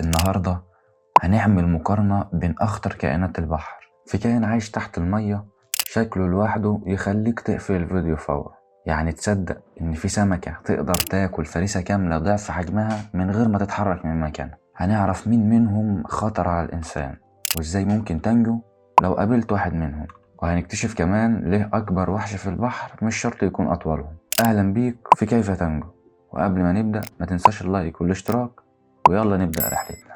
النهاردة هنعمل مقارنة بين أخطر كائنات البحر. في كائن عايش تحت المية شكله لوحده يخليك تقفل الفيديو فورا. يعني تصدق إن في سمكة تقدر تاكل فريسة كاملة ضعف حجمها من غير ما تتحرك من مكانها؟ هنعرف مين منهم خطر على الإنسان وإزاي ممكن تنجو لو قابلت واحد منهم، وهنكتشف كمان ليه أكبر وحش في البحر مش شرط يكون أطولهم. أهلا بيك في كيف تنجو، وقبل ما نبدأ ما تنساش ال like والاشتراك، ويلا نبدأ رحلتنا.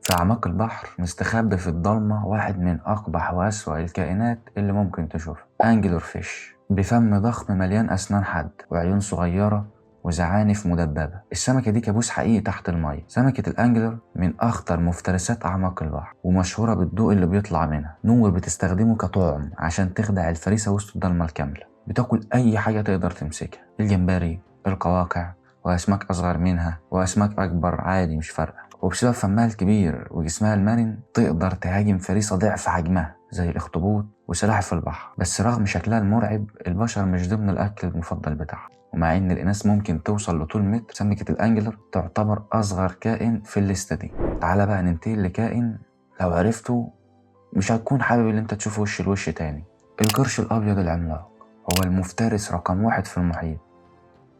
في أعماق البحر مستخبي في الضلمة واحد من أقبح وأسوأ الكائنات اللي ممكن تشوفها، anglerfish، بفم ضخم مليان أسنان حاد وعيون صغيرة وزعانف مدببة. السمكة دي كابوس حقيقي تحت المية. سمكة ال angler من أخطر مفترسات أعماق البحر، ومشهورة بالضوء اللي بيطلع منها، نور بتستخدمه كطعم عشان تخدع الفريسة وسط الضلمة الكاملة. بتاكل أي حاجة تقدر تمسكها، الجمبري، القواقع، وأسماك أصغر منها وأسماك أكبر، عادي مش فارقة. وبسبب فمها الكبير وجسمها المرن تقدر تهاجم فريسة ضعف حجمها زي الأخطبوط وسلاحف البحر. بس رغم شكلها المرعب البشر مش ضمن الأكل المفضل بتاعها، ومع إن الإناث ممكن توصل لطول متر، سمكة ال angler تعتبر أصغر كائن في الليستة دي. تعالى بقى ننتقل لكائن لو عرفته مش هتكون حابب إن أنت تشوفه وش لوش تاني. القرش الأبيض العملاق هو المفترس رقم 1 في المحيط،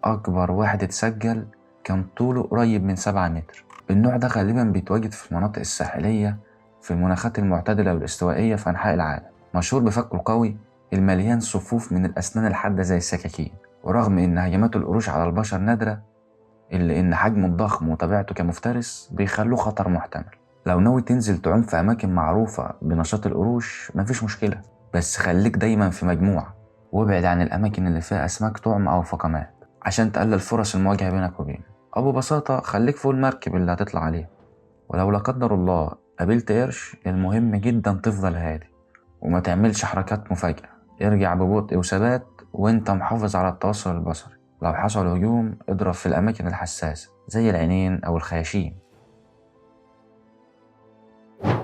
أكبر واحد اتسجل كان طوله قريب من 7 متر. النوع ده غالبا بيتواجد في المناطق الساحلية في المناخات المعتدلة والاستوائية في أنحاء العالم. مشهور بفكه القوي المليان صفوف من الأسنان الحادة زي السكاكين، ورغم إن هجمات القروش على البشر نادرة إلا إن حجمه الضخم وطبيعته كمفترس بيخلوه خطر محتمل. لو ناوي تنزل تعوم في أماكن معروفة بنشاط القروش مفيش مشكلة، بس خليك دايما في مجموعة وابعد عن الأماكن اللي فيها أسماك طعم أو فقمات عشان تقلل فرص المواجهة بينك وبينه، أو ببساطة خليك فوق المركب اللي هتطلع عليها. ولو لا قدر الله قابلت قرش، المهم جدا تفضل هادي وما تعملش حركات مفاجئة، ارجع ببطء وثبات وانت محافظ على التواصل البصري. لو حصل هجوم اضرب في الأماكن الحساسة زي العينين أو الخياشيم.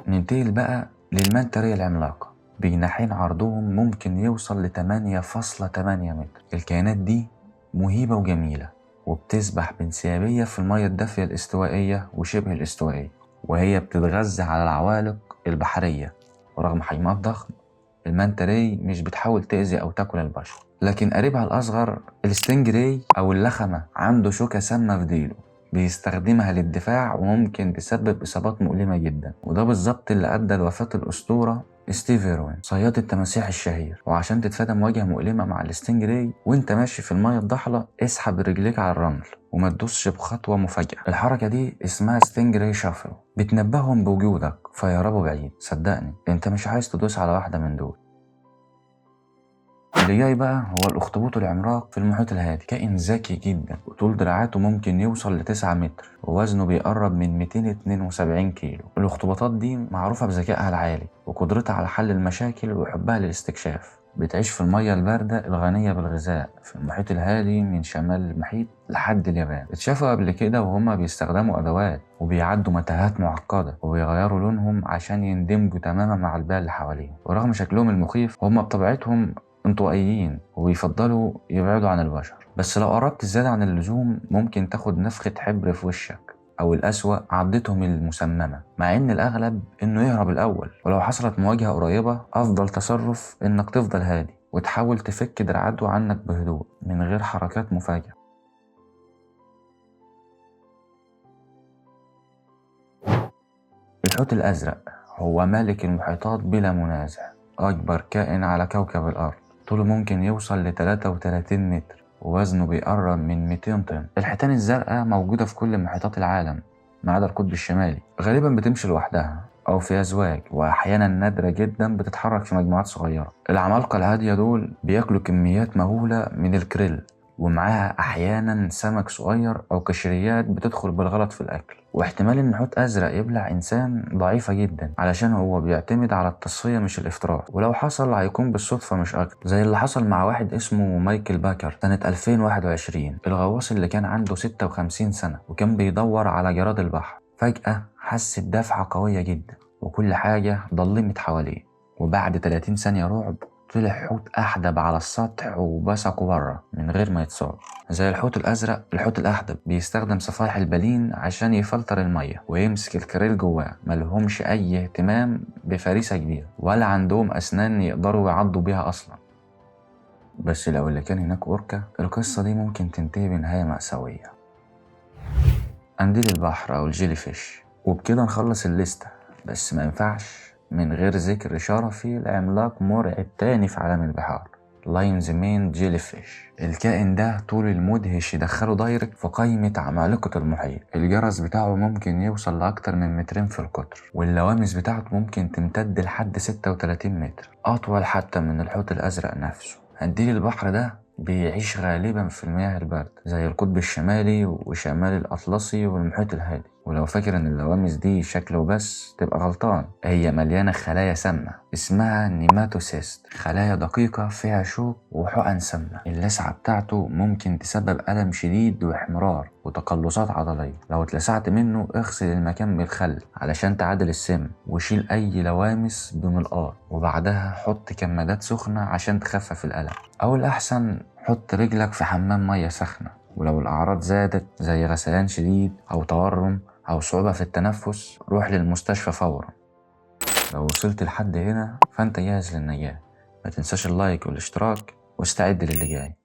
ننتقل بقى لل manta ray العملاقة بجناحين عرضهم ممكن يوصل ل 8.8 متر. الكائنات دي مهيبة وجميلة وبتسبح بانسيابية في المية الدافية الاستوائية وشبه الاستوائية، وهي بتتغذى على العوالق البحرية. ورغم حجمها الضخم ال manta ray مش بتحاول تأذي أو تاكل البشر، لكن قريبها الأصغر ال stingray أو اللخمة عنده شوكة سامة في ديله بيستخدمها للدفاع وممكن تسبب إصابات مؤلمة جدا، وده بالظبط اللي أدى لوفاة الأسطورة ستيف إيروين صياد التماسيح الشهير. وعشان تتفادى مواجهة مؤلمة مع ال stingray وانت ماشي في المية الضحلة، اسحب رجليك على الرمل وما تدوسش بخطوة مفاجئة. الحركة دي اسمها stingray shuffle، بتنبههم بوجودك فيهربوا بعيد. صدقني انت مش عايز تدوس على واحدة من دول. اللي جاي بقى هو الأخطبوط العملاق في المحيط الهادي، كائن ذكي جدا وطول دراعاته ممكن يوصل ل9 متر ووزنه بيقرب من 272 كيلو. الأخطبوطات دي معروفة بذكائها العالي وقدرتها على حل المشاكل وحبها للاستكشاف. بتعيش في المية الباردة الغنية بالغذاء في المحيط الهادي من شمال المحيط لحد اليابان. اتشافوا قبل كده وهما بيستخدموا أدوات وبيعدوا متاهات معقدة وبيغيروا لونهم عشان يندمجوا تماما مع البيئة اللي حواليهم. ورغم شكلهم المخيف هما بطبيعتهم انطوائيين وبيفضلوا يبعدوا عن البشر، بس لو قربت زيادة عن اللزوم ممكن تاخد نفخة حبر في وشك أو الأسوأ عضتهم المسممة، مع إن الأغلب إنه يهرب الأول. ولو حصلت مواجهة قريبة أفضل تصرف إنك تفضل هادي وتحاول تفك دراعاته عنك بهدوء من غير حركات مفاجئة. الحوت الأزرق هو ملك المحيطات بلا منازع، أكبر كائن على كوكب الأرض، طوله ممكن يوصل ل 33 متر ووزنه بيقرب من 200 طن. الحيتان الزرقاء موجودة في كل محيطات العالم ما عدا القطب الشمالي، غالبا بتمشي لوحدها أو في أزواج، وأحيانا نادرة جدا بتتحرك في مجموعات صغيرة. العمالقة الهادية دول بياكلوا كميات مهولة من الكريل، ومعاها أحيانا سمك صغير أو قشريات بتدخل بالغلط في الأكل. واحتمال إن حوت أزرق يبلع إنسان ضعيفة جدا علشان هو بيعتمد على التصفية مش الافتراس، ولو حصل هيكون بالصدفة مش أكتر، زي اللي حصل مع واحد اسمه مايكل باكر سنة 2021، الغواص اللي كان عنده 56 سنة وكان بيدور على جراد البحر. فجأة حس بدفعة قوية جدا وكل حاجة ضلمت حواليه، وبعد 30 ثانية رعب طلع حوت أحدب على السطح وبصقه بره من غير ما يتصاب. زي الحوت الأزرق، الحوت الأحدب بيستخدم صفائح البالين عشان يفلتر المية ويمسك الكريل جواه. ملهمش أي اهتمام بفريسة كبيرة ولا عندهم أسنان يقدروا يعضوا بيها أصلا. بس لو اللي كان هناك أوركا، القصة دي ممكن تنتهي بنهاية مأساوية. قنديل البحر أو ال jellyfish. وبكده نخلص الليستة، بس ما ينفعش من غير ذكر شرفي العملاق مرعب تاني في عالم البحار، lion's mane jellyfish. الكائن ده طول المدهش يدخله direct في قائمة عمالقة المحيط. الجرس بتاعه ممكن يوصل لأكتر من مترين في القطر، واللوامس بتاعته ممكن تمتد لحد 36 متر، أطول حتى من الحوت الأزرق نفسه. قنديل البحر ده بيعيش غالبا في المياه الباردة زي القطب الشمالي وشمال الأطلسي والمحيط الهادي. ولو فاكر إن اللوامس دي شكل وبس تبقى غلطان، هي مليانة خلايا سامة اسمها nematocyst، خلايا دقيقة فيها شوك وحقن سامة. اللسعة بتاعته ممكن تسبب ألم شديد واحمرار وتقلصات عضلية. لو اتلسعت منه اغسل المكان بالخل علشان تعادل السم، وشيل أي لوامس بملقاط، وبعدها حط كمادات سخنة عشان تخفف الألم، أو الأحسن حط رجلك في حمام مية سخنة. ولو الأعراض زادت زي غثيان شديد أو تورم أو صعوبة في التنفس روح للمستشفى فورا. لو وصلت لحد هنا فأنت جاهز للنجاة. ما تنساش ال like والاشتراك واستعد للي جاي.